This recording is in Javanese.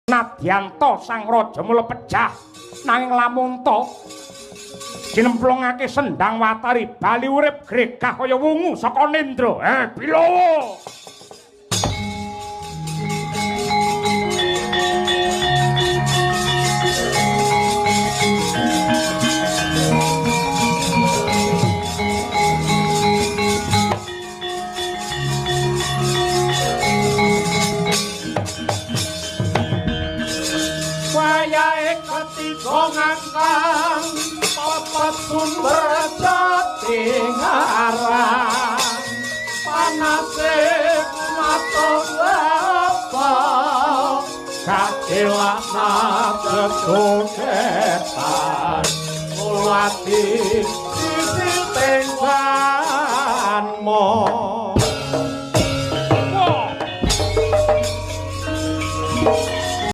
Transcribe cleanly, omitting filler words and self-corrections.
Nadyanta sang raja mula pejah nanging lamunta dinemplungake sendang watari bali urip gregah kaya wungu saka nendra. Bilawa. Wayahe ketiga ngangkang papat sumber jati ngarang panase maton apa kacelakna jejogetan mulati sisi tengsan mo.